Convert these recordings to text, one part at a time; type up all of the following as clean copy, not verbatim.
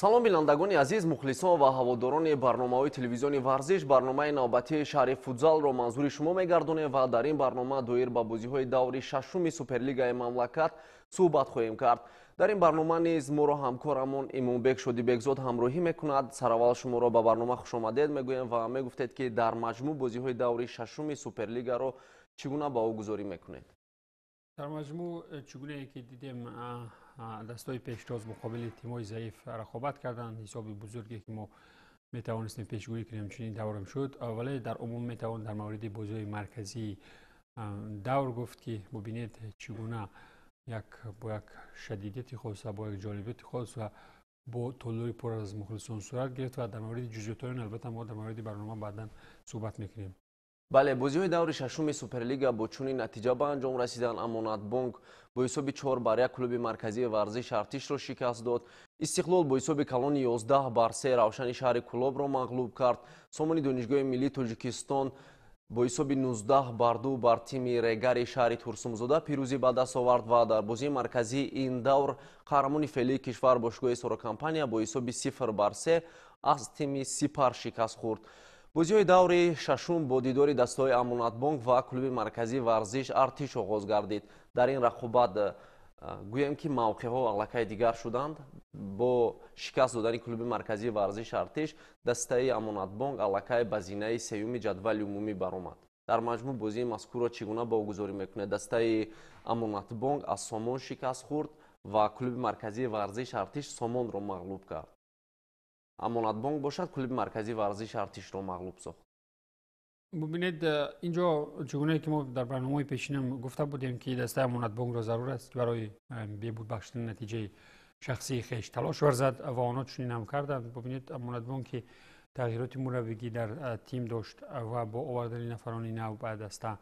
Салом, бинандагони азиз, мухлисон ва ҳаводорони барномаҳои телевизиони «Варзиш». Барномаи навбатии «Шаҳри футзалро» манзури шумо мегардонем ва дар ин барнома доир ба бозиҳои даври шашуми Суперлигаи мамлакат суҳбат хоҳем кард. Дар ин барнома низ моро ҳамкорамон Имомбек Шодибекзод ҳамроҳӣ мекунад. Сараввал шуморо ба барнома хушомадед мегӯем ва мегуфтед, ки дар маҷмӯъ бозиҳои даври шашуми Суперлигаро чӣ гуна баҳогузорӣ мекунед? Дар маҷмӯъ, чӣ гунае ки дидем, дастҳои пештоз муқобили тимҳои заиф рақобат карданд. Ҳисоби бузурге, ки мо метавонистем пешгӯӣ кунем, чунин даврам шуд. Вале дар умум метавон дар мавриди бозиҳои марказии давр гуфт, ки бубинед, чӣ гуна як бо як шадидияти хос ва бо як ҷолибияти хос ва бо толори пур аз мухлисон сурат гирифт. Ва дар мавриди ҷузъиётҳои он, албатта, мо дар мавриди барнома баъдан суҳбат мекунем. Бале, бозиҳои даври шашуми Суперлига бо чунин натиҷа ба анҷом расиданд: «Амонатбонк» бо ҳисоби 4-1 клуби марказии варзиш «Артишро» шикаст дод, «Истиқлол» бо ҳисоби калони 11-3 «Равшани» шаҳри Кӯлобро мағлуб кард, «Сомони» Донишгоҳи миллии Тоҷикистон бо ҳисоби 19-2 бар тими «Регари» шаҳри Турсунзода пирӯзӣ ба даст овард ва дар бозии марказии ин давр қаҳрамони феълии кишвар, бошгоҳи «Сорокомпания», бо ҳисоби 0-3 аз тими «Сипар» шикаст хӯрд. Бозиҳои даври шашум бо дидори дастаҳои «Амонатбонк» ва клуби марказии варзиш «Артиш» оғоз гардид. Дар ин рақобат гӯем, ки мавқеъҳо аллакай дигар шуданд. Бо шикаст додани клуби марказии варзиш «Артиш» дастаи «Амонатбонк» аллакай ба зинаи сеюми ҷадвали умумӣ баромад. Дар маҷмӯъ бозии мазкурро чӣ гуна баҳогузорӣ мекунед? Дастаи «Амонатбонк» аз «Сомон» шикаст хӯрд ва клуби марказии варзиш «Артиш» «Сомонро» мағлуб кард. «Амонатбонк» бошад, клуби марказии варзиш «Артишро» мағлуб сохт. Бубинед, инҷо, чӣ гунае ки мо дар барномаҳои пешинам гуфта будем, ки дастаи «Амонатбонкро» зарур аст барои беҳбуд бахшидани натиҷаи шахсии хеш талош варзад ва онҳо чунин ҳам карданд. Бубинед, «Амонатбонк», ки тағйироти мураббигӣ дар тим дошт ва бо овардани нафарони нав ба даста,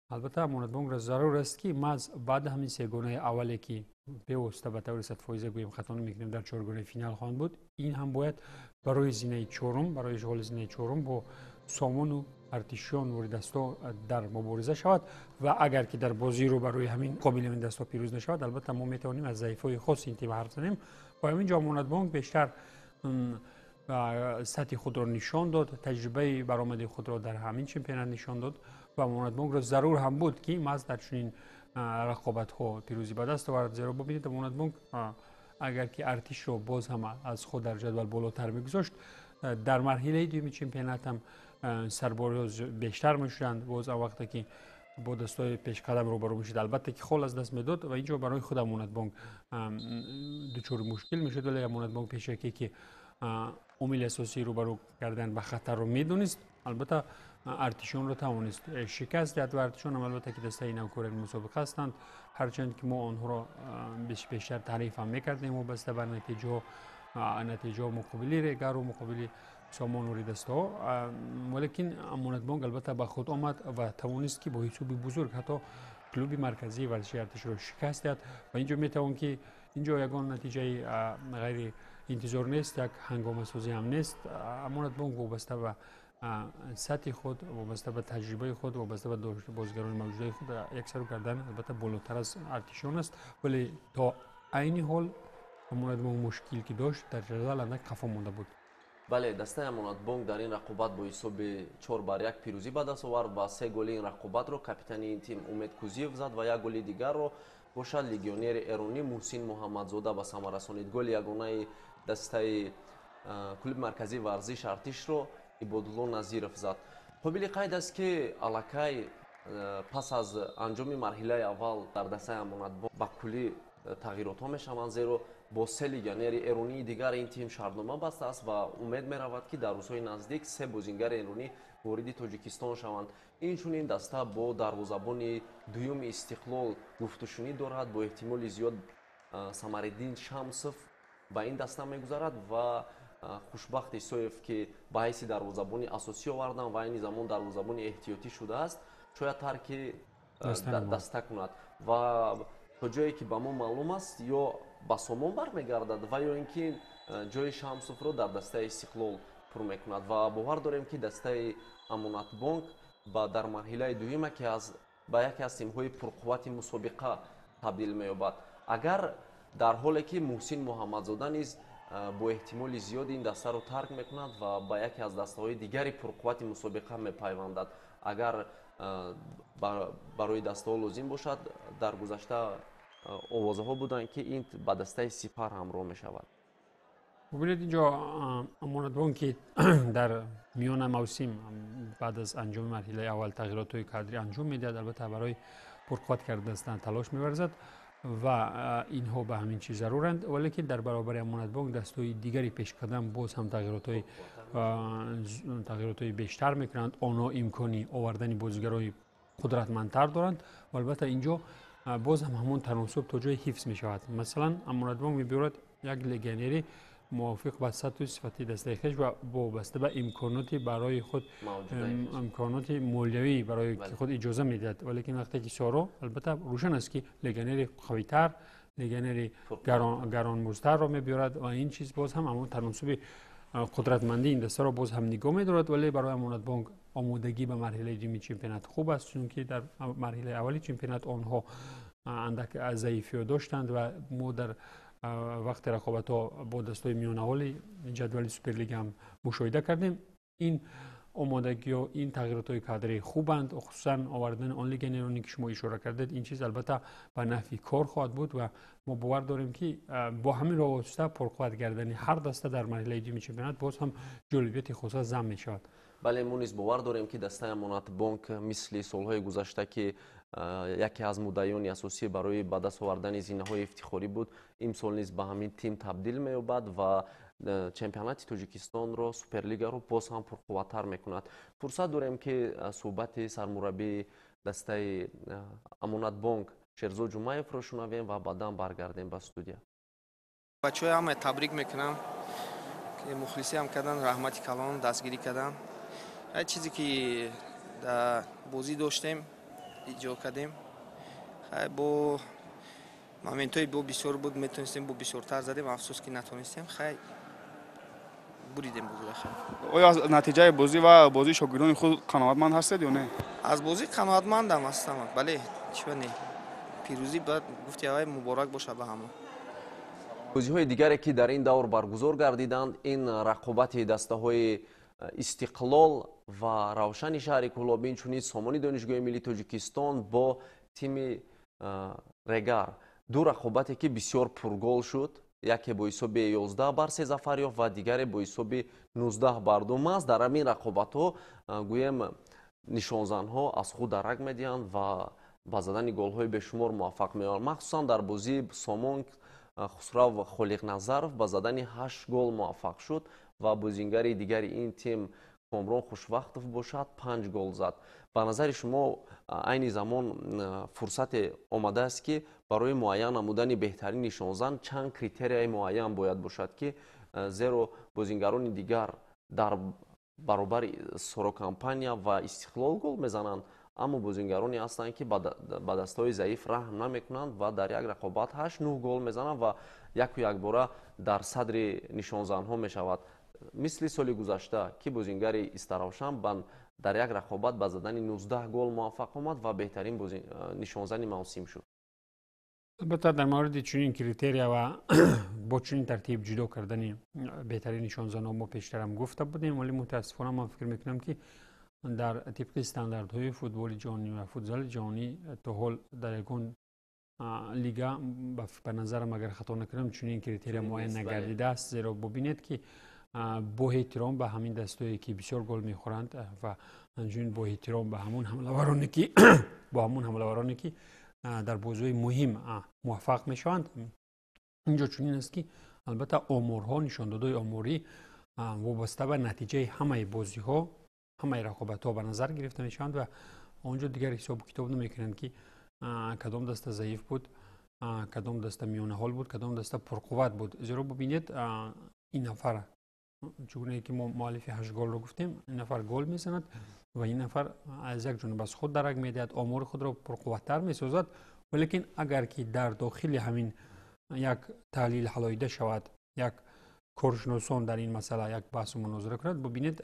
албатта, «Амонатбонкро» зарур аст, ки маҳз баъд ҳамин сегонаи аввале, ки бевосита ба таври 100% гӯем, хато намекунем, дар чоргонаи финал хоҳанд буд, ин ҳам бояд барои зинаи чорум, барои ишғоли зинаи чорум бо «Сомону» «Артишиён» воридастҳо дар мубориза шавад. Ва агар ки дар бозии рӯбарӯи ҳамин қобили ҳамин дастҳо пирӯз нашавад, албатта, мо метавонем аз заифҳои хоси ин тим ҳарф занем. Ва ҳамин ҷо «Амонатбонк» бештар сатҳи худро нишон дод, таҷрибаи баромади худро дар ҳамин чемпионат нишон дод. Ва «Амонатбонкро» зарур ҳам буд, ки маҳз дар чунин рақобатҳо пирӯзӣ ба даст овард, зеро бубинед, «Амонатбонк» агар ки «Артишро» боз ҳам аз худ дар ҷадвал болотар мегузошт, дар марҳилаи дуюми чемпионат ҳам сарбориҳо бештар мешуданд. Боз он вақте ки бо дастҳои пешқадам рӯбарӯ мешуд, албатта, ки хол аз даст медод ва инҷо барои худ «Амонатбонк» дучори мушкил мешуд. Вале «Амонатбонк» пешакӣ, ки омили асосии рӯбарӯ кардан ба хатарро медонист, албатта, «Артишонро» тавонист шикаст диҳад. Ва «Артишон» ҳам, албатта, ки дастаи навкори мусобиқа ҳастанд, ҳарчанд ки мо онҳоро бештар таъриф ҳам мекардем вобаста ба натиҷаҳо муқобили «Регару» муқобили «Сомон» воридастҳо, валекин «Амонатбонк», албатта, ба худ омад ва тавонист, ки бо ҳисоби бузург ҳатто клуби марказии варзиши «Артишро» шикаст диҳад. Ва инҷо метавон, ки инҷо ягон натиҷаи ғайри интизор нест, як ҳангомасозӣ ҳам нест. «Амонатбонк» вобаста ба сатҳи худ, вобаста ба таҷрибаи худ, вобаста ба бозигарони мавҷудаи худ як сару гардан, албатта, болотар аз «Артишон» аст. Вале то айни ҳол «Амонатбонк» мушкил ки дошт, дар ҷадвал андак қафо монда буд. Бале, дастаи «Амонатбонк» дар ин рақобат бо ҳисоби 4-1 пирӯзӣ ба даст овард ва се голи ин рақобатро капитани ин тим Умед Кузиев зад ва як голи дигарро бошад легионери эронӣ Муҳсин Муҳаммадзода ба самар расонид. Голи ягонаи дастаи клуби марказии варзиш «Артишро» Ибодулло Назиров зад. Қобили қайд аст, ки аллакай пас аз анҷоми марҳилаи аввал дар дастаи «Амонатбонк» ба куллӣ тағйиротҳо мешаванд, зеро бо се легионери эронии дигар ин тим шартнома бастааст ва умед меравад, ки дар рӯзҳои наздик се бозингари эронӣ вориди Тоҷикистон шаванд. Инчунин даста бо дарвозабони дуюми «Истиқлол» гуфтушунид дорад. Бо эҳтимоли зиёд Самариддин Шамсов ба ин даста мегузарад ва Хушбахт Исоев, ки ба ҳайси дарвозабони асосӣ оварданд ва айни замон дарвозабони эҳтиётӣ шудааст, шояд тарки даста кунад ва то ҷое ки ба мо маълум аст, ё ба «Сомон» бармегардад ва ё ин ки ҷои Шамсовро дар дастаи «Истиқлол» пур мекунад. Ва бовар дорем, ки дастаи «Амонатбонк» ба дар марҳилаи дуюма ки аз ба яке аз тимҳои пурқуввати мусобиқа табдил меёбад, агар дар ҳоле ки Муҳсин Муҳаммадзода низ бо эҳтимоли зиёд ин дастаро тарк мекунад ва ба яке аз дастаҳои дигари пурқуввати мусобиқа мепайвандад. Агар барои дастаҳо лозим бошад, дар гузашта овозаҳо буданд, ки ин ба дастаи Сипар ҳамроҳ мешавад. Бубинед, инҷо Амонатбонк, ки дар миёна мавсим баъд аз анҷоми марҳилаи аввал тағйиротҳои кадрӣ анҷом медиҳад, албатта барои пурқувват кардан талош меварзад ва инҳо ба ҳамин чиз заруранд. Валекин дар баробари Амонатбонк дастҳои дигари пешқадам боз ҳам тағйиротҳои бештар мекунанд. Онҳо имкони овардани бозигарои қудратмандтар доранд ва албатта инҷо боз ҳам ҳамон таносуб то ҷое ҳифз мешавад. Масалан, Амонатбонк мебиёрад як легионери мувофиқ ба сатҳу сифати дастаи хеш ва вобаста ба имконоти барои худ, имконоти молиявӣ барои худ иҷоза медиҳад. Валекин вақте ки Соро, албатта рӯшан аст, ки легионери қавитар, легионери гаронмуздтарро мебиёрад ва ин чиз боз ҳам ҳамон таносуби қудратмандии ин дастаро боз ҳам нигоҳ медорад. Вале барои Амонатбонк омодагӣ ба марҳилаи дуюми чемпионат хуб аст, чунки дар марҳилаи аввали чемпионат онҳо андак заифиҳо доштанд ва мо дар вақти рақобатҳо бо дастҳои миёнаҳоли ҷадвали Суперлига ҳам мушоҳида кардем. Ин омодагиҳо, ин тағйиротҳои кадрӣ хубанд, хусусан овардани он легионероне, ки шумо ишора кардед. Ин чиз албатта ба нафъи кор хоҳад буд ва мо бовар дорем, ки бо ҳамин роҳ восита пурқувват гардани ҳар даста дар марҳилаи дуюми чемпионат боз ҳам ҷолибияти хоса зам мешавад. Бале, мо низ бовар дорем, ки дастаи Амонатбонк мисли солҳои гузашта, ки яке аз муддаиёни асосӣ барои ба даст овардани зинаҳои ифтихорӣ буд, имсол низ ба ҳамин тим табдил меёбад ва чемпионати Тоҷикистонро, Суперлигаро боз ҳам пурқувваттар мекунад. Фурсат дорем, ки суҳбати сармураббии дастаи Амонатбонк Шерзод Ҷумаевро шунавем ва баъдан баргардем ба студия. Бачаҳои ҳама табрик мекунам, ки мухлисиам кардан, раҳмати калон, дастгирӣ кардан. Ҳар чизе ки дар бозӣ доштем, иҷро кардем. Бо моментҳои бо бисёр буд, метонистем бо бисёртар задем, афсӯс, ки натонистем. Хай, буридем бозиро, хай. Оё аз натиҷаи бозӣ ва бозии шогирдони худ қаноатманд ҳастед ё не? Аз бозӣ қаноатмандам ҳастам, бале, чиба не. Пирӯзӣ баъд гуфти аввай муборак бошад ба ҳама. Бозиҳои дигаре, ки дар ин давр баргузор гардиданд, ин рақобати дастаҳои Истиқлол ва Равшани шаҳри Кӯлоб, инчунин Сомони Донишгоҳи миллии Тоҷикистон бо тими Регар. Ду рақобате, ки бисёр пургол шуд: яке бо ҳисоби 11-3 зафар ёфт ва дигаре бо ҳисоби 19-2. Маҳз дар ҳамин рақобатҳо, гӯем, нишонзанҳо аз худ дарак медиҳанд ва ба задани голҳои бешумор муваффақ меоянд. Махсусан дар бозии Сомон Хусрав Холиқназаров ба задани ҳашт гол муваффақ шуд ва бозингари дигари ин тим Комрон Хушвақтов бошад, панҷ гол зад. Ба назари шумо, айни замон фурсате омадааст, ки барои муайян намудани беҳтарин нишонзан чанд критерияи муайян бояд бошад, ки зеро бозингарони дигар дар баробари Сорокомпания ва Истиқлол гол мезананд, аммо бозингароне ҳастанд, ки ба дастҳои заиф раҳм намекунанд ва дар як рақобат ҳашт, нӯҳ гол мезананд ва яку якбора дар садри нишонзанҳо мешавад, мисли соли гузашта, ки бозингари Истаравшан дар як рақобат ба задани 19 гол муваффақ омад ва беҳтарин нишонзани мавсим шуд. Албатта, дар мавриди чунин критерия ва бо чунин тартиб ҷудо кардани беҳтарин нишонзанҳо мо пештарам гуфта будем, вале мутаассифона ман фикр мекунам, ки дар тибқи стандартҳои футболи ҷаҳонӣ ва футзали ҷаҳонӣ то ҳол дар ягон лига, ба назарам, агар хато накунам, чунин критерия муайян нагардидааст. Зеро бубинед, ки бо эҳтиром ба ҳамин дастое, ки бисёр гол мехӯранд, ва ҳамчунин бо эҳтиром ба ҳамон ҳамлавароне, ки бо ҳамон ҳамлавароне, ки дар бозиҳои муҳим муваффақ мешаванд, инҷо чунин аст, ки албатта оморҳо, нишондодҳои оморӣ вобаста ба натиҷаи ҳамаи бозиҳо, ҳамаи рақобатҳо ба назар гирифта мешаванд ва он ҷо дигар ҳисобу китоб намекунанд, ки кадом даста заиф буд, кадом даста миёнаҳол буд, кадом даста пурқувват буд. Зеро бубинед, ин нафар, чугунае ки мо муаллифи ҳашт голро гуфтем, ин нафар гол мезанад ва ин нафар аз як ҷониб аз худ дарак медиҳад, омори худро пурқувваттар месозад. Валекин агар ки дар дохили ҳамин як таҳлил ҳалоида шавад, як коршиносон дар ин масъала як баҳсу мунозира кунад, бубинед,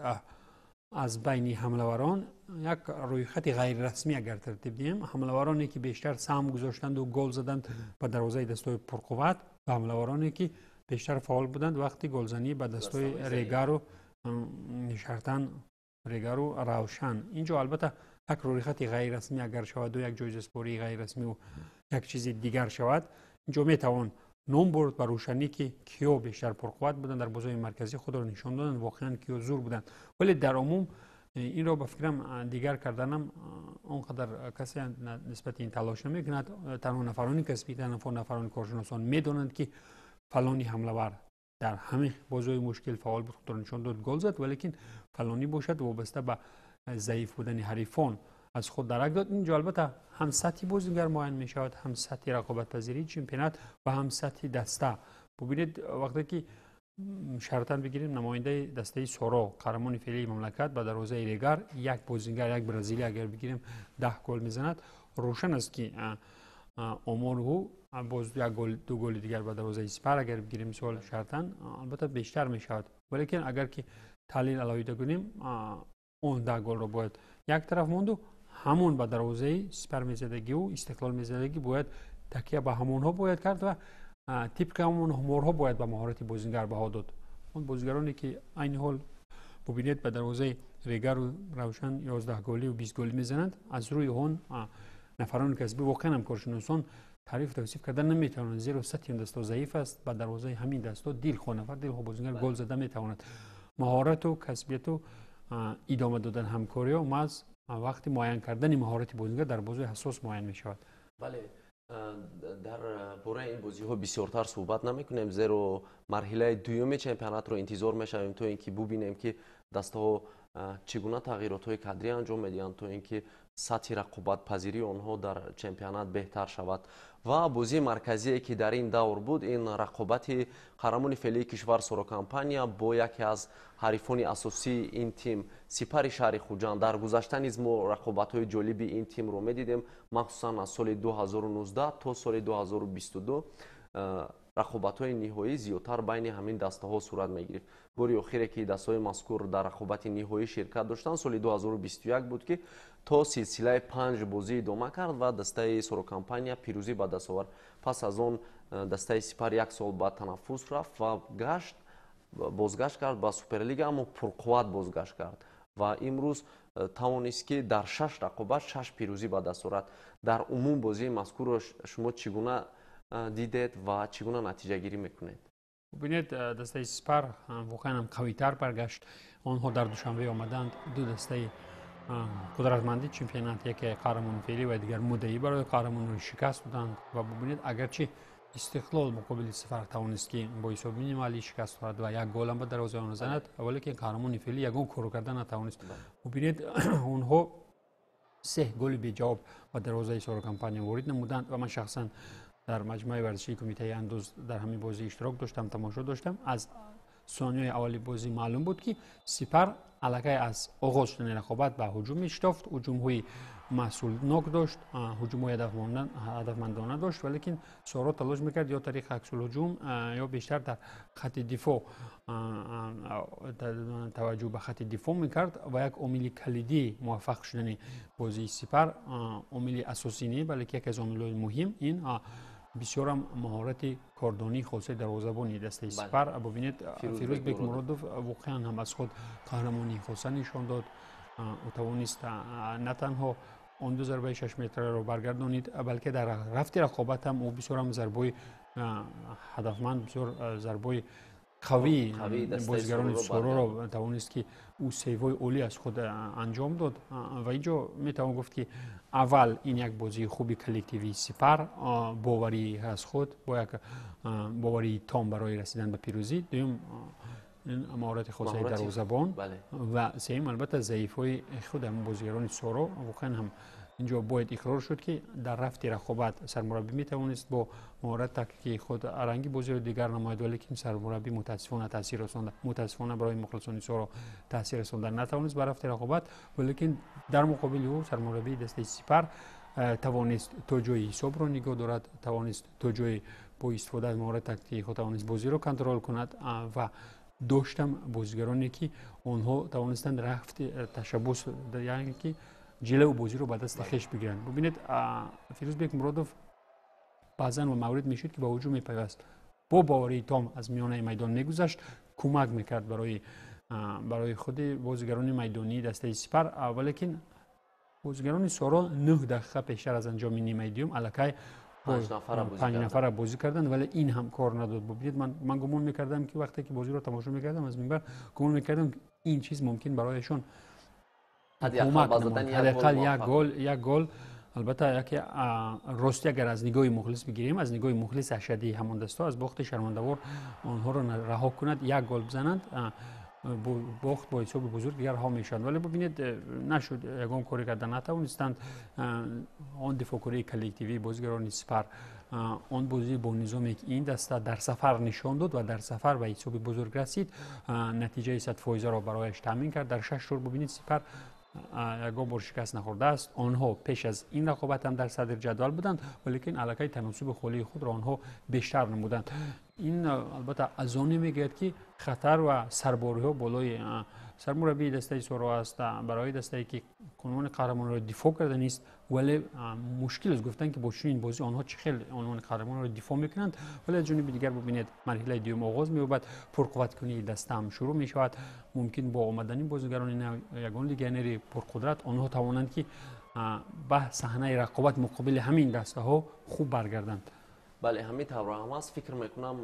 аз байни ҳамлаварон як рӯйхати ғайрирасмӣ агар тартиб диҳем, ҳамлавароне, ки бештар саҳм гузоштанду гол заданд ба дарвозаи дастҳои пурқувват, ва ҳамлавароне, ки Бештар фаъол буданд вақти голзанӣ ба дастҳои Регару шартан Регару Равшан. Инҷо албатта як рӯйхати ғайррасмӣ агар шаваду як ҷоизаспории ғайррасмиву як чизи дигар шавад, инҷо метавон ном бурд ба рӯшанӣ, ки киё бештар пурқувват буданд, дар бозиҳои марказӣ худро нишон доданд, воқеан киё зур буданд. Вале дар умум инро ба фикрам дигар карданам он қадар касе нисбати ин талош намекунад. Танҳо нафарони касбӣ, танҳо нафарони коршиносон медонанд, ки фалони ҳамлавар дар ҳамин бозиҳои мушкил фаъол буд, худро нишон дод, гол зад, валекин фалонӣ бошад вобаста ба заиф будани ҳарифон аз худ дарак дод. Инҷо албатта ҳам сатҳи бозингар муайян мешавад, ҳам сатҳи рақобатпазирии чемпионат ва ҳам сатҳи даста. Бубинед, вақте ки шартан бигирем, намояндаи дастаи Соро, қаҳрамони феълии мамлакат, ба дарвозаи Регар як бозингар, як бразилия агар бигирем, 10 гол мезанад. Рӯшан аст, ки омори ӯ боз як гол, ду голи дигар ба дарвозаи Сипар агар бигирем, мисол шартан, албатта бештар мешавад. Валекин агар ки таҳлил алоҳида кунем, он 10 голро бояд як тараф монду, ҳамон ба дарвозаи Сипар мезадагиу Истиқлол мезадагӣ бояд такя ба ҳамонҳо бояд кард ва тибқи ҳамон оморҳо бояд ба маҳорати бозингар баҳо дод. Он бозигароне ки айни ҳол бубинед ба дарвозаи Регару Равшан 11 голию 20 голӣ мезананд, аз рӯи он нафарони касбӣ, воқеан ҳам коршиносон таъриф тавсиф карда наметавонанд, зеро сатҳи он дастҳо заиф аст. Ба дарвозаи ҳамин дастҳо дилхоҳ нафар, дилхоҳ бозингар гол зада метавонад. Маҳорату касбияту идома додан ҳамкориҳо маҳз вақти муайян кардани маҳорати бозингар дар бозиҳои ҳассос муайян мешавад. Бале, дар бораи ин бозиҳо бисёртар суҳбат намекунем, зеро марҳилаи дуюми чемпионатро интизор мешавем, то ин ки бубинем, ки дастаҳо чӣ гуна тағйиротҳои кадрӣ анҷом медиҳанд, то ин ки сатҳи рақобатпазирии онҳо дар чемпионат беҳтар шавад. Ва бозии марказие, ки дар ин давр буд, ин рақобати қаҳрамони феълии кишвар Сорокомпания бо яке аз ҳарифони асосии ин тим, Сипари шаҳри Хуҷанд. Дар гузашта низ мо рақобатҳои ҷолиби ин тимро медидем, махсусан аз соли 2019 то соли 2022 рақобатҳои ниҳоӣ зиёдтар байни ҳамин дастаҳо сурат мегирифт. Бори охире, ки дастаҳои мазкур дар рақобати ниҳоӣ ширкат доштанд, соли 2021 буд, ки то силсилаи панҷ бозӣ идома кард ва дастаи Сорокомпания пирӯзӣ ба даст овард. Пас аз он дастаи Сипар як сол ба танаффус рафт ва гашт бозгашт кард ба Суперлига, аммо пурқувват бозгашт кард ва имрӯз тавонист, ки дар шаш рақобат шаш пирӯзӣ ба даст орад. Дар умум бозии мазкурро шумо чӣ гуна дидед ва чӣ гуна натиҷагирӣ мекунед? Бубинед, дастаи Сипар воқеан ҳам қавитар баргашт. Онҳо дар Душанбе омаданд, ду дастаи қудратманди чемпионат, яке қаҳрамони феълӣ ва дигар муддаӣ барои қаҳрамонро шикаст доданд. Ва бубинед, агарчи Истиқлол муқобили Сипар тавонист, ки бо ҳисоби минималӣ шикаст хӯрад ва як голам ба дарвозаи он занад, валекин қаҳрамони феълӣ ягон корро карда натавонист. Бубинед, онҳо се голи беҷавоб ба дарвозаи Сорокомпания ворид намуданд ва ман шахсан дар маҷмӯаи варзишии кумитаи андоз дар ҳамин бозӣ иштирок доштам, тамошо доштам. Аз сонияи аввали бозӣ маълум буд, ки Сипар аллакай аз оғоз шудани рақобат ба ҳуҷум мешитофт, ҳуҷумҳои маҳсулнок дошт, ҳуҷумҳои ҳадафмандона дошт, валекин Соро талош мекард ё тариқи аксулҳуҷум, ё бештар дар хатти дифоъ таваҷҷӯҳ ба хатти дифоъ мекард. Ва як омили калидии муваффақ шудани бозии Сипар, омили асосӣ не, балки яке аз омилҳои муҳим, ин бисёрам маҳорати кордонии хосаи дарвозабони дастаи Сипар. Бубинед, Фирӯз Бекмуродов воқеан ҳам аз худ қаҳрамонии хоса нишон дод. Ӯ тавонист на танҳо он ду зарбаи шашметраро баргардонид, балки дар рафти рақобат ҳам ӯ бисёрам зарбои ҳадафманд, бисёр зарбои қавии бозигарони Сороро тавонист, ки ӯ сейвҳои олӣ аз худ анҷом дод. Ва инҷо метавон гуфт, ки аввал ин як бозии хуби коллективии Сипар, боварии аз худ бо як боварии том барои расидан ба пирӯзӣ, дуюм ин маҳорати хосаи дарвозабон ва сеюм албатта заифҳои худ ҳамон бозигарони Соро. Воқеан ҳам инҷо бояд иқрор шуд, ки дар рафти рақобат сармураббӣ метавонист бо маҳорат тактикии худ ранги бозиро дигар намояд, валекин сармураббӣ мутаассифона таъсир расонда, мутаассифона барои мухлисони Соро таъсир расонда натавонист ба рафти рақобат. Валекин дар муқобили ӯ сармураббии дастаи Сипар тавонист то ҷои ҳисобро нигоҳ дорад, тавонист то ҷои бо истифода аз маҳорати тактикии худ тавонист бозиро контрол кунад ва доштам бозигароне, ки онҳо тавонистанд рафти ташаббус, яъне ки ҷилаву бозиро ба дасти хеш бигиранд. Бубинед, Фирӯз Бекмуродов баъзан ва маврид мешуд, ки ба ҳуҷум мепайваст. Бо боварии том аз миёнаи майдон мегузашт, кӯмак мекард барои худи бозигарони майдонии дастаи Сипар. Валекин бозигарони Соро 9 дақиқа пештар аз анҷоми нимаи дуюм аллакай 5 нафара бозӣ карданд, вале ин ҳам кор надод. Бубинед, ман гумон мекардам, ки вақте ки бозиро тамошо мекардам аз минбар, гумон мекардам, ин чиз мумкин барояшон кӯмак, ҳадди ақал як гол. Албатта, яке рости, агар аз нигоҳи мухлис бигирем, аз нигоҳи мухлис ашадии ҳамон дастҳо, аз бохти шармандавор онҳоро раҳо кунад, як гол бизананд, бохт бо ҳисоби бузург дигар раҳо мешаванд. Вале бубинед, нашуд, ягон коре карда натавонистанд. Он дифоъкории коллективии бозигарони Сипар, он бозии бо низоме, ки ин даста дар сафар нишон дод ва дар сафар ба ҳисоби бузург расид, натиҷаи 100 фоизаро барояш таъмин кард. Дар шаш тур, бубинед, Сипар ягон бор шикаст нахӯрдааст. Онҳо пеш аз ин рақобат ҳам дар садри ҷадвал буданд, валекин аллакай таносуби холии худро онҳо бештар намуданд. Ин албатта аз оне мегӯяд, ки хатар ва сарбориҳо болои сармураббии дастаи Соро аст, барои дастае, ки унвони қаҳрамониро дифоъ карда нест. Вале мушкил аст гуфтан, ки бо чунин бозӣ онҳо чӣ хел унвони қаҳрамониро дифоъ мекунанд. Вале аз ҷониби дигар, бубинед, марҳилаи дуюм оғоз меёбад, пурқувваткунии даста ҳам шурӯъ мешавад. Мумкин бо омадани бозигарони нав, ягон легионери пурқудрат, онҳо тавонанд, ки ба саҳнаи рақобат муқобили ҳамин дастаҳо хуб баргарданд. Бале, ҳамин тавр ҳам аст. Фикр мекунам,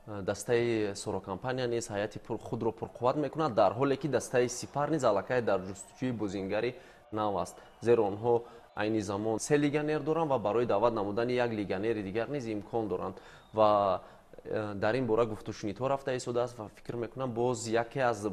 дастаи Сорокомпания низ ҳайати худро пурқувват мекунад, дар ҳоле ки дастаи Сипар низ аллакай дар ҷустуҷӯи бозингари нав аст, зеро онҳо айни замон се легионер доранд ва барои даъват намудани як легионери дигар низ имкон доранд ва дар ин бора гуфтушунидҳо рафта истодааст. Ва фикр мекунам, боз яке аз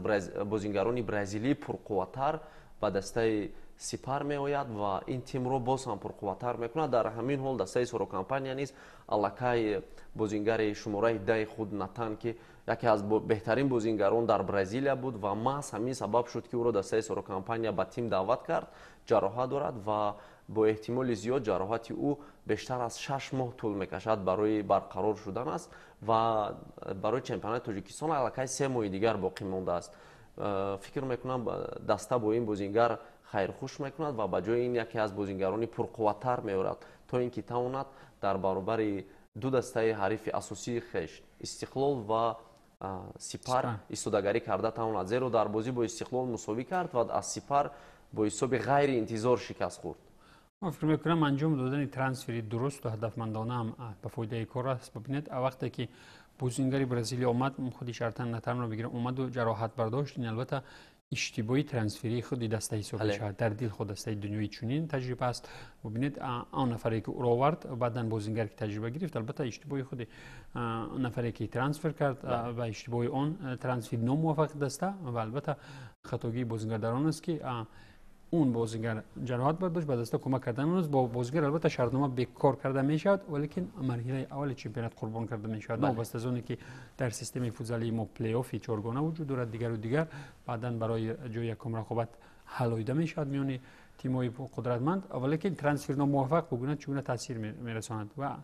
бозингарони бразилии пурқувваттар ба дастаи Сипар меояд ва ин тимро боз ҳам пурқувваттар мекунад. Дар ҳамин ҳол дастаи Сорокомпания низ аллакай бозингари шумораи 10-и худ Натан, ки яке аз беҳтарин бозингарон дар Бразилия буд ва маҳз ҳамин сабаб шуд, ки ӯро дастаи Сорокомпания ба тим даъват кард, ҷароҳат дорад ва бо эҳтимоли зиёд ҷароҳати ӯ бештар аз 6 моҳ тӯл мекашад барои барқарор шудан аст ва барои чемпионати Тоҷикистон аллакай 3 моҳи дигар боқӣ мондааст. Фикр мекунам, даста бо ин бозингар хайрхуш мекунад ва ба ҷои ин яке аз бозингарони пурқувваттар меорад, то ин ки тавонад дар баробари ду дастаи ҳарифи асосии хеш, Истиқлол ва Сипар, истодагарӣ карда тавонад, зеро дар бозӣ бо Истиқлол мусовӣ кард ва аз Сипар бо ҳисоби ғайриинтизор шикаст хӯрд. Ман фикр мекунам, анҷом додани трансфери дурусту ҳадафмандона ҳам ба фоидаи кор аст. Бибинед, вақте ки бозингари Бразилия омад, худи шартан Натанро бигирам, омаду ҷароҳат бардошт, ин албатта иштибоҳи трансферии худи даста ҳисоб мешавад. Дар дил худ дастаи дунёи чунин таҷриба аст. Бубинед, он нафаре, ки ӯро овард, баъдан бозингар, ки таҷриба гирифт, албатта иштибоҳи худи нафаре, ки трансфер кард, ва иштибоҳи он трансфери номуваффақи даста ва албатта хатогии бозингар дар он аст, ки он бозингар ҷароҳат бардошт, ба даста кӯмак кардан аст. Бо бозингар албатта шартнома бекор карда мешавад, валекин марҳилаи аввали чемпионат қурбон карда мешавад. Новобаста аз оне ки дар системаи футзалии мо плейофи чоргона вуҷуд дорад, дигару дигар, баъдан барои ҷои якум рақобат ҳалоида мешавад миёни тимҳои қудратманд, валекин трансфер номуваффақ бугуна чӣ гуна таъсир мерасонад. Ва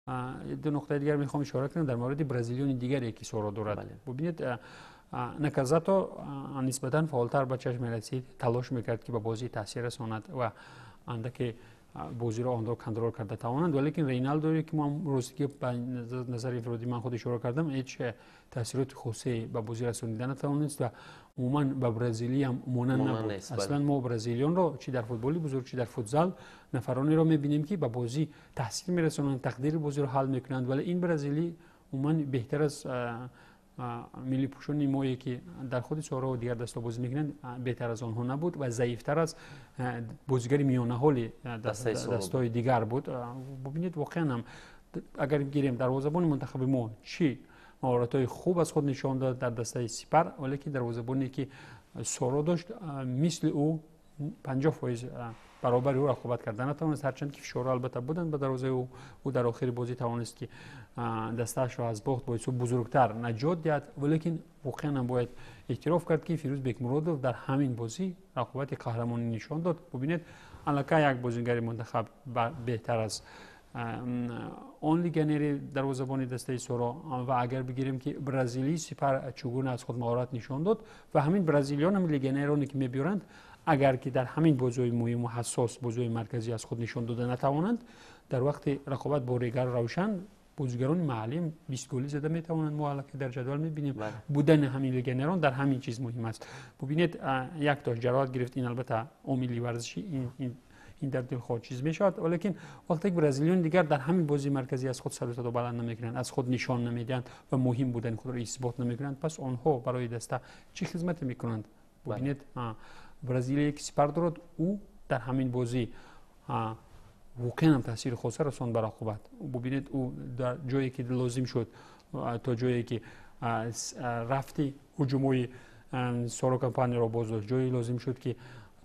ду нуқтаи дигар мехоҳам ишора кунам дар мавриди бразилиёни дигаре, ки Соро дорад. Бубинед, Наказато нисбатан фаъолтар ба чашм мерасид, талош мекард, ки ба бозӣ таъсир расонад ва андаке бозиро онро контрол карда тавонанд. Валекин Рейналдое, ки мо ростигӣ ба назари инфиродӣ ман худ ишора кардам, ҳеҷ таъсироти хосе ба бозӣ расонида натавонист ва умуман ба Бразилиям монанд набуд. Аслан мо бразилиёнро чи дар футболи бузург, чи дар футзал нафаронеро мебинем, ки ба бозӣ таъсир мерасонанд, тақдири бозиро ҳал мекунанд, вале ин бразилӣ умуман беҳтар аз миллипӯшони мое, ки дар худи Соро дигар дастҳо бозӣ мекунанд, беҳтар аз онҳо набуд ва заифтар аз бозигари миёнаҳоли дастҳои дигар буд. Бубинед, воқеан ҳам агар гирем, дарвозабони мунтахаби мо чӣ маҳоратҳои хуб аз худ нишон дод дар дастаи Сипар, валекин дарвозабоне, ки Соро дошт, мисли ӯ 50% баробари ӯ рақобат карда натавонист, ҳарчанд ки фишорҳо албатта буданд ба дарвозаи ӯ. Ӯ дар охири бозӣ тавонист, ки дастаашро аз бохт бо ҳисоб бузургтар наҷот диҳад. Валекин воқеан ҳам бояд эътироф кард, ки Фирӯз Бекмуродов дар ҳамин бозӣ рақобати қаҳрамонӣ нишон дод. Бубинед, аллакай як бозингари мунтахаб беҳтар аз он легионери дарвозабони дастаи Соро. Ва агар бигирем, ки бразилии Сипар чӣ гуна аз худ маҳорат нишон дод ва ҳамин бразилиён, ҳамин легионероне, ки мебиёранд, агар ки дар ҳамин бозиҳои муҳиму ҳассос, бозиҳои марказӣ аз худ нишон дода натавонанд, дар вақти рақобат бо Регар Равшан Бозигарони маҳаллӣ 20 голӣ зада метавонанд. Мо аллакай дар ҷадвал мебинем, будани ҳамин легионерон дар ҳамин чиз муҳим аст. Бубинед, як то ҷароҳат гирифт, ин албатта омили варзишӣ, ин дар дилхоҳ чиз мешавад, валекин вақте ки бразилиёни дигар дар ҳамин бозии марказӣ аз худ сару садо баланд намекунанд, аз худ нишон намедиҳанд ва муҳим будани худро исбот намекунанд, пас онҳо барои даста чӣ хизмате мекунанд? Бубинед, Бразилия ки Сипар дорад, ӯ дар ҳамин бозӣ воқеан ҳам таъсири хоса расонд ба рақобат. Бубинед, ӯ дар ҷое ки лозим шуд, то ҷое ки рафти ҳуҷумҳои Соро Компанияро боз дошт, ҷое лозим шуд ки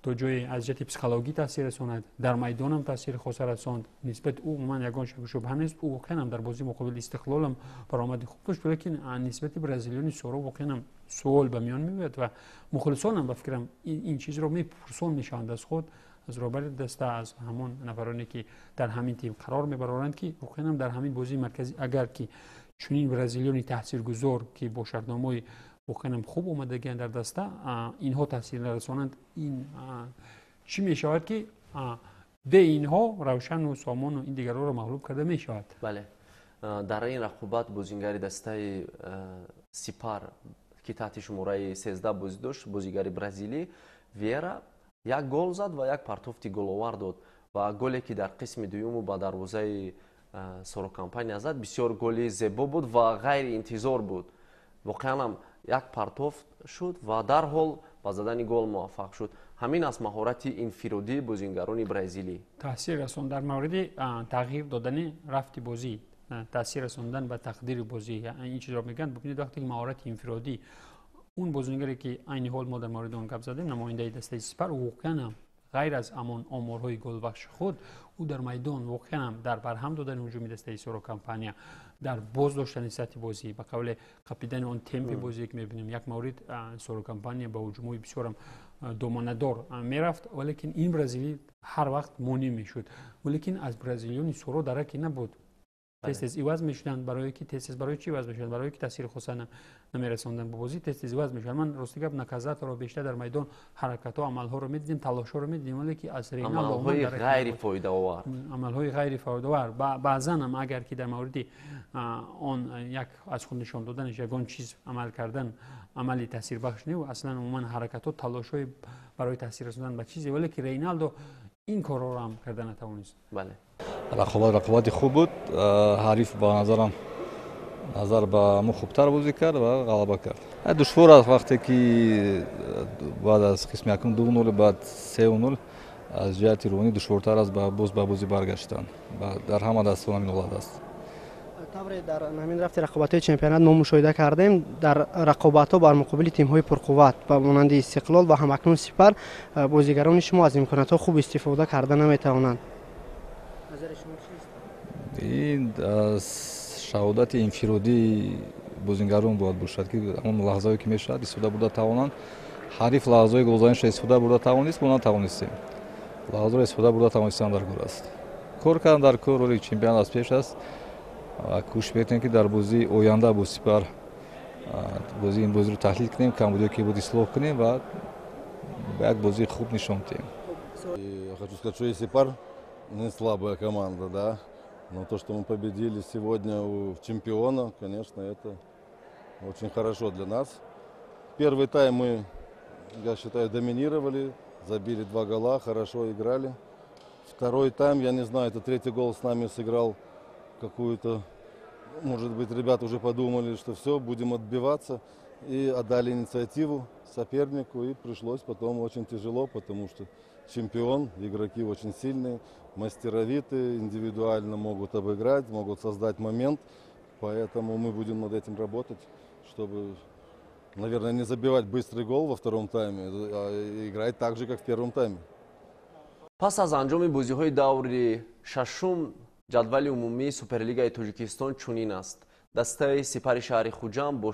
то ҷое аз ҷиҳати психологӣ таъсир расонад, дар майдонам таъсири хоса расонд. Нисбати ӯ умуман ягон шаку шубҳа нест. Ӯ воқеан ҳам дар бозии муқобили Истиқлолам баромади хуб дошт, лекин нисбати бразилиёни Соро воқеан ҳам суол ба миён меояд ва мухлисонам, ба фикрам, ин чизро мепурсон мешаванд аз худ, аз роҳбари даста, аз ҳамон нафароне ки дар ҳамин тим қарор мебароранд, ки воқеан ҳам дар ҳамин бозии марказӣ агар ки чунин бразилиёни таъсиргузор, ки бо шартномаҳои воқеан ҳам хуб омадагианд дар даста, инҳо таъсир нарасонанд, ин чӣ мешавад, ки бе инҳо Равшану Сомону ин дигарҳоро мағлуб карда мешавад? Бале, дар ин рақобат бозингари дастаи Сипар, ки таҳти шумораи 13 бозӣ дошт, бозигари бразилӣ Вера як гол зад ва як партофти головар дод ва голе ки дар қисми дуюму ба дарвозаи Соро Компания зад, бисёр голи зебо буд ва ғайриинтизор буд. Воқеан ҳам як партофт шуд ва дарҳол ба задани гол муваффақ шуд. Ҳамин аст маҳорати инфиродии бозингарони бразилӣ. Таъсир расон дар мавриди тағйир додани рафти бозӣ, таъсир расондан ба тақдири бозӣ, ин чизро мегӯянд. Бубинед, вақте ки маҳорати инфиродӣ, он бозингаре ки айни ҳол мо дар мавриди он гап задем, намояндаи дастаи Сипар, воқеан ҳам ғайр аз ҳамон оморҳои голбахши худ, ӯ дар майдон воқеан ҳам дар барҳам додани ҳуҷуми дастаи Соро Компания, дар боз доштани сатҳи бозӣ, ба қавле қапидани он темпи бозие ки мебинем, як маврид Соро Компания ба ҳуҷумҳои бисёрам доманадор мерафт, валекин ин бразилӣ ҳар вақт монеъ мешуд. Валекин аз бразилиёни Соро дараке набуд. Тез тез иваз мешуданд, барое ки тез тез барои чӣ иваз мешуданд? Барое ки таъсири хоса намерасонданд ба бозӣ, тез тез иваз мешуданд. Ман, рости гап, Наказаторо бештар дар майдон ҳаракатҳо, амалҳоро медидем, талошҳоро медидем, вале ки аз Амалҳои ғайрифоидаовар. Амалҳои ғайрифоидаовар. Баъзан ҳам агар ки дар мавриди он як аз худ нишон доданаш ягон чиз амал кардан, амали таъсирбахш не, аслан умуман ҳаракатҳо, талошҳои барои таъсир расондан ба чизе, вале ки Рейналдо ин корҳоро ҳам карда натавонист. Бале. Рақобат рақобати хуб буд. Ҳариф ба назарам назар ба мо хубтар бозӣ кард ва ғалаба кард. Душвор аст, вақте ки баъд аз қисми якум 2-0, баъд 3-0, аз ҷиҳати рӯҳонӣ душвортар аст боз ба бозӣ баргаштан. Дар ҳама дастон ҳамин ҳолат аст. Тавре дар ҳамин рафти рақобатҳои чемпионат мо мушоҳида кардем, дар рақобатҳо бар муқобили тимҳои пурқувват ба монанди Истиқлол ва ҳамакнун Сипар бозигарони шумо аз имкониятҳо хуб истифода карда наметавонанд. Назари шумо чист? Ин аз шаҳодати инфиродии бозингарон бояд бошад, ки ҳамон лаҳзаое ки мешавад, истифода бурда тавонанд. Ҳариф лаҳзаҳои голзаниша истифода бурда тавонист, мо натавонистем. Лаҳзаро истифода бурда тавонистан дар кор аст, кор кардан дар кор. Роли чемпионат аз пеш аст ва кӯшиш мекунем, ки дар бозии оянда бо Сипар бозии ин бозиро таҳлил кунем, камбудиё ки буд ислоҳ кунем ва як бозии хуб нишон диҳем. Я хочу сказать, что и Сипар не слабая команда, да. Но то, что мы победили сегодня у чемпиона, конечно, это очень хорошо для нас. Первый тайм мы, я считаю, доминировали, забили два гола, хорошо играли. Второй тайм, я не знаю, это третий гол с нами сыграл какую-то. Может быть, ребята уже подумали, что все, будем отбиваться. И отдали инициативу сопернику, и пришлось потом очень тяжело, потому что чемпион, игроки очень сильные, мастеровитые, индивидуально могут обыграть, могут создать момент. Поэтому мы будем над этим работать, чтобы, наверное, не забивать быстрый гол во втором тайме, а играть так же, как в первом тайме. Пас аз анҷоми бозиҳои даври шашум ҷадвали умумии Суперлигаи Тоҷикистон чунин аст. Дастаи Сипари шаҳри Хуҷанд бо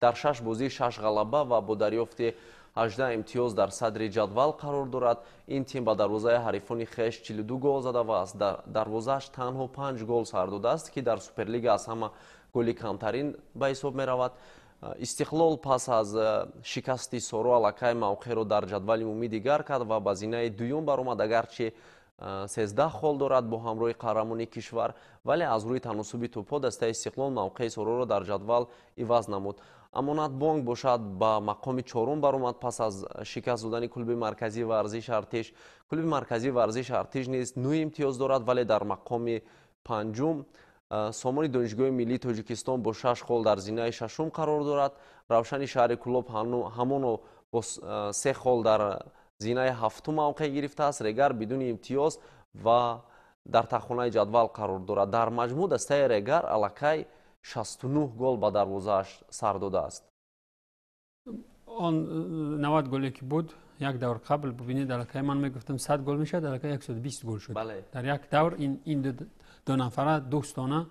дар шаш бозӣ шаш ғалаба ва бо дарёфти 18 имтиёз дар садри ҷадвал қарор дорад. Ин тим ба дарвозаи ҳарифони хеш 42 гол зада ва аз дарвозааш танҳо 5 гол сар додааст, ки дар Суперлига аз ҳама голи камтарин ба ҳисоб меравад. Истиқлол пас аз шикасти Соро аллакай мавқеъро дар ҷадвали умумӣ дигар кард ва ба зинаи дуюм баромад, агарчи 13 хол дорад бо ҳамроҳи қаҳрамони кишвар, вале аз рӯи таносуби тӯбҳо дастаи Истиқлол мавқеи Сороро дар ҷадвал иваз намуд. Амонатбонк бошад, ба мақоми чорум баромад пас аз шикаст додани клуби марказии варзиш Артиш. Клуби марказии варзиш Артиш низ 9 имтиёз дорад, вале дар мақоми панҷум. Сомони Донишгоҳи миллии Тоҷикистон бо 6 хол дар зинаи шашум қарор дорад. Равшани шаҳри Кӯлоб ҳамоно бо 3 хол дар зинаи ҳафтум мавқеъ гирифтааст. Регар бидуни имтиёз ва дар тахонаи ҷадвал қарор дорад. Дар маҷмӯъ дастаи Регар аллакай 69 гол ба дарвозааш сар додааст. Он 90 голе ки буд як давр қабл, бубинед, аллакай ман мегуфтам 100 гол мешавад, аллакай 120 гол шуд дар як давр. Ин ду нафара дӯстона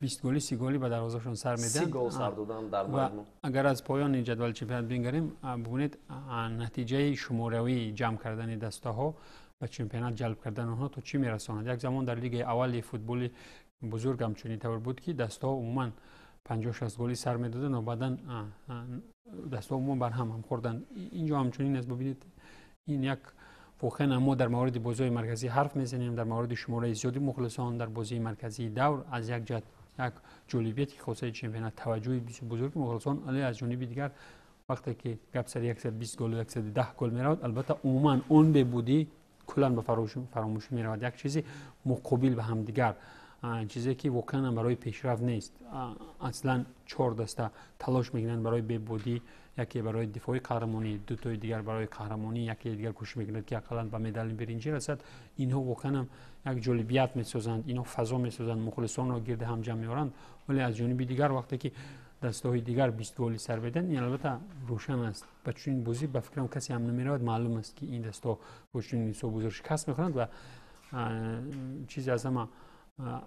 20 голи, 30 голи ба дарвозашон сар медиҳанд. 30 гол сар додан дар маҷмӯъ. Агар аз поёни ҷадвали чемпионат бингарем, бубинед, натиҷаи шуморавии ҷамъ кардани дастаҳо ба чемпионат ҷалб кардани онҳо то чӣ мерасонад. Як замон дар лигаи аввали футболи бузург ҳамчунин тавр буд, ки дастаҳо умуман 50-60 голи сар медоданд ва баъдан дастаҳо умуман бар ҳам хӯрданд. Инҷо ҳамчунин аст. Бубинед, ин як воқеан мо дар мавриди бозиҳои марказӣ ҳарф мезанем, дар мавриди шумораи зиёди мухлисон дар бозии марказии давр. Аз як ҷиҳат як ҷолибияти хосаи чемпионат, таваҷҷӯҳи бисёр бузурги мухлисон, вале аз ҷониби дигар вақте ки гап сари 120 гол, 110 гол меравад, албатта умуман он бебудӣ куллан ба фаромӯшӣ меравад. Як чизи муқобил ба ҳамдигар, чизе ки воқеан барои пешрафт нест. Аслан чор даста талош мекунанд барои бебудӣ: яке барои дифои қаҳрамонӣ, дутои дигар барои қаҳрамонӣ, яке дигар кӯшиш мекунад, ки ақаллан ба медали биринҷӣ расад. Инҳо воқеан як ҷолибият месозанд, инҳо фазо месозанд, мухлисонро гирди ҳам ҷамъ меоранд. Вале аз ҷониби дигар вақте ки дастаҳои дигар 20 голи сар медиҳанд, ин албатта рӯшан аст, ба чунин бозӣ ба фикрам касе ҳам намеравад. Маълум аст, ки ин дастаҳо бо чунин ҳисоб бузург шикаст мехӯранд. Ва чизе аз ҳама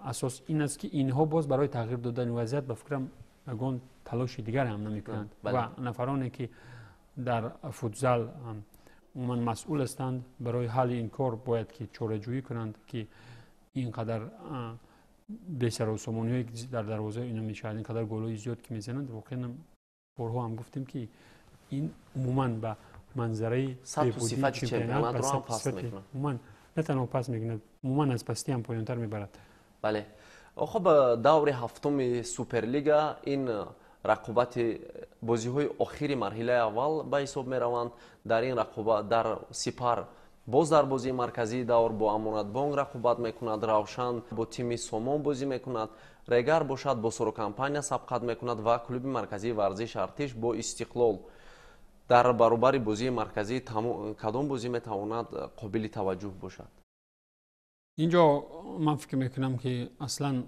асос ин аст, ки инҳо боз барои тағйир додани вазъият ба фикрам ягон талоши дигар ҳам намекунанд. Ва нафароне ки дар футзал умуман масъул ҳастанд, барои ҳалли ин кор бояд ки чораҷӯӣ кунанд, ки ин қадар бесарусомониҳое ки дар дарвозаи ино мешавад, ин қадар голҳои зиёд ки мезананд. Воқеан борҳо ҳам гуфтем, ки ин умуман ба манзараи чемпионат умуман на танҳо паст мекунад, умуман аз пастӣ ҳам поёнтар мебарад. Бале, хуб, даври ҳафтуми Суперлига, ин рақобати бозиҳои охири марҳилаи аввал ба ҳисоб мераванд. Дар ин рақобат дар Сипар боз дар бозии марказии давр бо Амонатбонк рақобат мекунад, Равшан бо тими Сомон бозӣ мекунад, Регар бошад, бо Сорокомпания сабқат мекунад ва клуби марказии варзиш Артиш бо Истиқлол. Дар баробари бозии марказӣ кадом бозӣ метавонад қобили таваҷҷӯҳ бошад? Инҷо ман фикр мекунам, ки аслан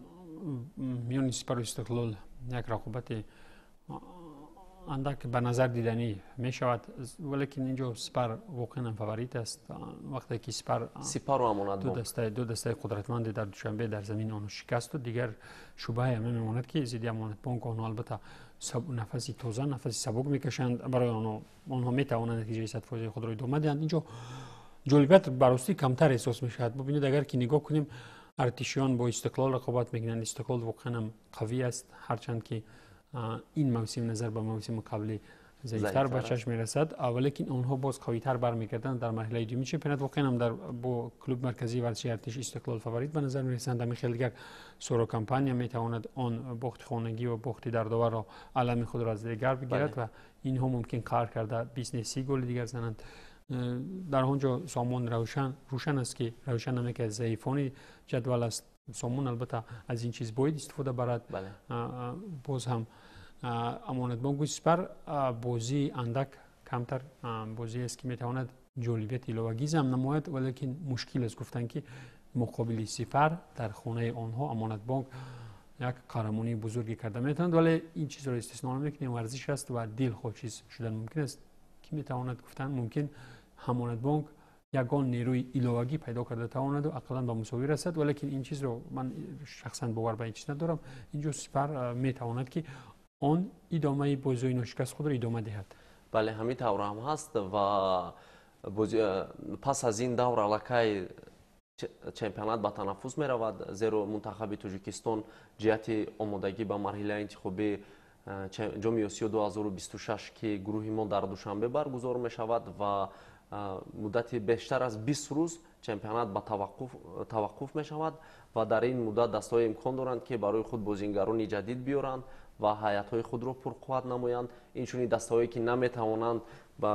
миёни Сипару Истиқлол як рақобати андак ба назар диданӣ мешавад, валекин инҷо Сипар воқеан фаворит аст. Вақте ки Сипар Сипару Амонатбонк, ду дастаи қудратманде дар Душанбе дар замини онҳо шикаст дод, дигар шубҳае ҳам намемонад, ки зидди Амонатбонк онҳо албатта нафаси тоза, нафаси сабук мекашанд. Барои онҳо метавонанд натиҷаи 100-фоизаи худро идома диҳанд. Инҷо ҷолибият баростӣ камтар эҳсос мешавад. Бубинед, агар ки нигоҳ кунем, Артишиён бо Истиқлол рақобат мекунанд. Истиқлол воқеан ҳам қавӣ аст, ҳарчанд ки ин мавсим назар ба мавсими қаблӣ заифтар ба чашм мерасад, валекин онҳо боз қавитар бармегарданд дар марҳилаи дуюми чемпионат. Воқеан ҳам дар бо клуби марказии варзиши Артиш Истиқлол фаворит ба назар мерасанд. Ҳамин хел дигар Сорокомпания метавонад он бохти хонагӣ ва бохти дардоварро, алами худро аз дигар бигирад ва инҳо мумкин қаҳр карда 20 не, 30 голи дигар зананд. Дар он ҷо Сомон, Равшан, рӯшан аст, ки Равшан ҳам яке аз заифони ҷадвал аст. Сомон албатта аз ин чиз бояд истифода барад. Боз ҳам Амонатбонку Сипар бозии андак камтар бозие аст, ки метавонад ҷолибияти иловагӣ зам намояд, валекин мушкил аст гуфтан, ки муқобили Сипар дар хонаи онҳо Амонатбонк як қаҳрамонии бузурге карда метавонад. Вале ин чизро истисно намекунем, варзиш аст ва дилхоҳ чиз шудан мумкин аст. Ки метавонад гуфтан, мумкин Амонатбонк ягон нерӯи иловагӣ пайдо карда тавонаду ақаллан ба мусовӣ расад, валекин ин чизро ман шахсан бовар ба ин чиз надорам. Инҷо Сипар метавонад, ки он идомаи бозиҳои ношикаст худро идома диҳад. Бале, ҳамин тавр ҳам ҳаст. Ва пас аз ин давр аллакай чемпионат ба танаффус меравад, зеро мунтахаби Тоҷикистон ҷиҳати омодагӣ ба марҳилаи интихобӣ Ҷоми Осиё 2026, ки гурӯҳи мо дар Душанбе баргузор мешавад, ва муддати бештар аз 20 рӯз Чемпионат ба таваққуф мешавад ва дар ин муддат дастаҳо имкон доранд, ки барои худ бозингарони ҷадид биёранд ва ҳайатҳои худро пурқувват намоянд. Инчунин дастаҳое, ки наметавонанд ба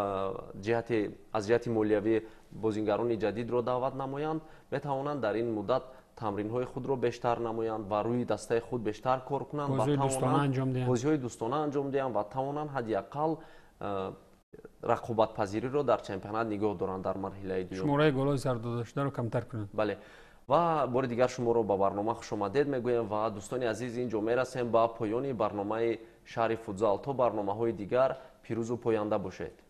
ҷиҳати аз ҷиҳати молиявӣ бозингарони ҷадидро даъват намоянд, метавонанд дар ин муддат тамринҳои худро бештар намоянд ва рӯи дастаи худ бештар кор кунанд ва бозиҳои дӯстона анҷом диҳанд ва тавонанд ҳадди ақал рақобатпазириро дар чемпионат нигоҳ доранд дар марҳилаи дуюм. Шумораи голҳои сардодашударо камтар кунанд. Бале, ва бори дигар шуморо ба барнома хушомадед мегӯем ва, дӯстони азиз, ин ҷо мерасем ба поёни барномаи Шаҳри футзал. То барномаҳои дигар пирӯзу поянда бошед.